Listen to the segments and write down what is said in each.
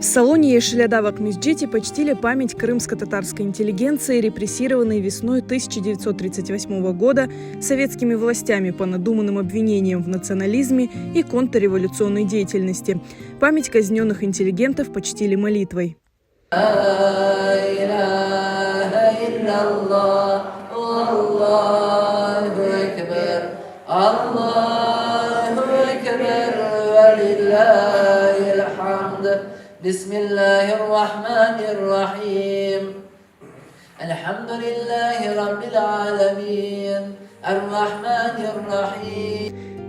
салоне Yeşil Ada в Акмесджите почтили память крымско-татарской интеллигенции, репрессированной весной 1938 года советскими властями по надуманным обвинениям в национализме и контрреволюционной деятельности. Память казненных интеллигентов почтили молитвой.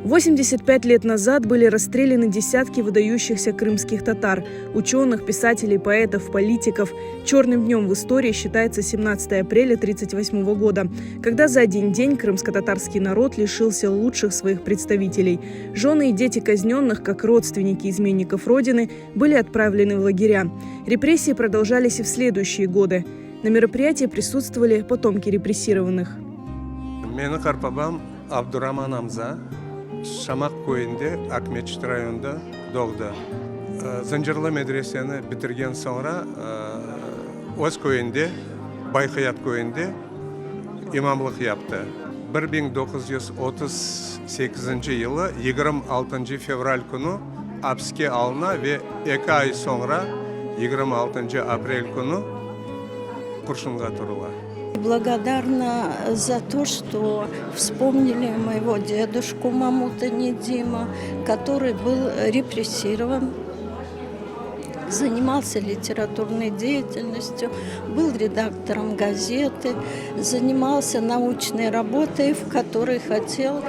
85 лет назад были расстреляны десятки выдающихся крымских татар – ученых, писателей, поэтов, политиков. Черным днем в истории считается 17 апреля 1938 года, когда за один день крымско-татарский народ лишился лучших своих представителей. Жены и дети казненных, как родственники изменников Родины, были отправлены в лагеря. Репрессии продолжались и в следующие годы. На мероприятии присутствовали потомки репрессированных. Menim qartbabam Abduraman amca Şamaq köyünde Aqmeçit rayonında doğdı. Zıncırlı medreseni bitirgen soñra öz köyünde, Bayqıyat köyünde imamlıq yaptı. 1938 yılı 26 fevral künü apiske alına ve eki ay soñra, 26 aprel künü qurşunğa turula. Благодарна за то, что вспомнили моего дедушку Мамута Недима, который был репрессирован, занимался литературной деятельностью, был редактором газеты, занимался научной работой, в которой хотел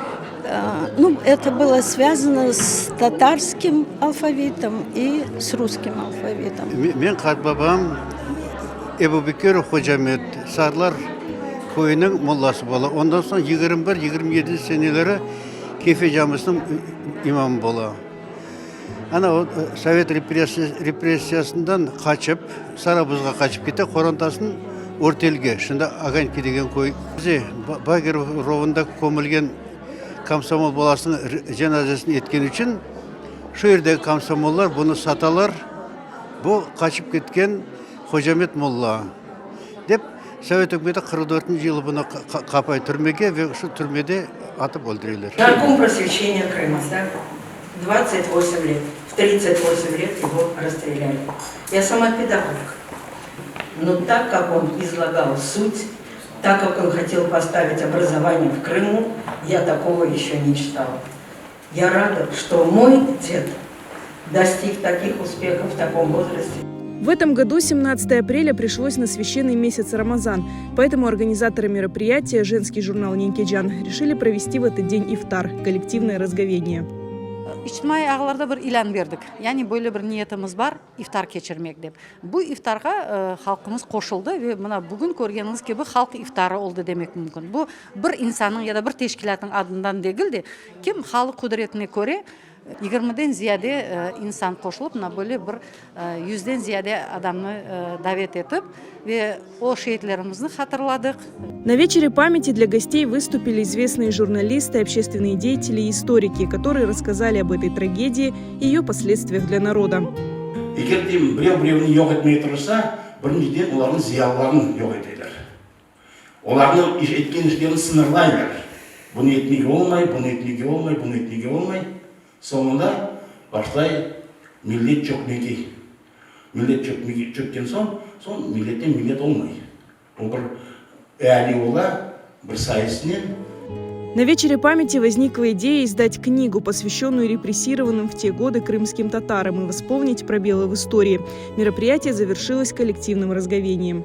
ну, это было связано с татарским алфавитом и с русским алфавитом. Menim qartbabam Ebubekirov Hocamet Sarılar köyüniñ mollası bola. Ondan soñ 21, 27 seneleri Kefe camisiniñ imamı bola. Ana o sovet repressiyasından qaçıp, Sarabuzğa qaçıp kete, qorantasınen Örtelge, şimdi Ogonki degen köy. Bagir rovunda kömülgen komsomol balasınıñ cenazesini etken içün, şu yerdeki komsomollar bunı satalar, bu qaçıp ketken Hocamet molla, dep, Sovet ükümeti 44-nci yılı bunı qapay türmege ve şu türmede atıp öldüreler. Нарком просвещения Крыма, да? 28 лет. В 38 лет его расстреляли. Я сама педагог. Но так как он излагал суть, так как он хотел поставить образование в Крыму, я такого еще не читала. Я рада, что мой дед достиг таких успехов в таком возрасте. В этом году 17 апреля пришлось на священный месяц Рамазан, поэтому организаторы мероприятия «Женский журнал Ненкеджан» решили провести в этот день ифтар – коллективное разговение. İçtimaiy ağlarda bir ilân berdik, yani böyle bir niyetimiz bar, iftar keçirmek dep. Bu iftarğa halqımız qoşuldı ve mına bugün körgeniñiz kibi halq iftarı oldı demek mümkün. Bu bir insannıñ ya da bir teşkilâtnıñ adından degil de, kim halı qudretine köre yigirmiden ziyade insan qoşulıp, mına böyle bir yüzden ziyade adamnı davet etip ve o şeitlerimizni hatırladıq. На вечере памяти для гостей выступили известные журналисты, общественные деятели и историки, которые рассказали об этой трагедии и ее последствиях для народа. Eger de birev birevni yoq etmege tırışsa, birinciden olarnıñ ziyalılarını yoq eteler. Olarnıñ etken işlerini sıñırlaylar. Bunı etmege olmay, bunı etmege olmay, bunı etmege olmay. Soñunda başlay millet çökmege. Millet çökken soñ, soñ milletten millet olmay. O bir eali ola, bir sayısınen. На вечере памяти возникла идея издать книгу, посвященную репрессированным в те годы крымским татарам и восполнить пробелы в истории. Мероприятие завершилось коллективным разговением.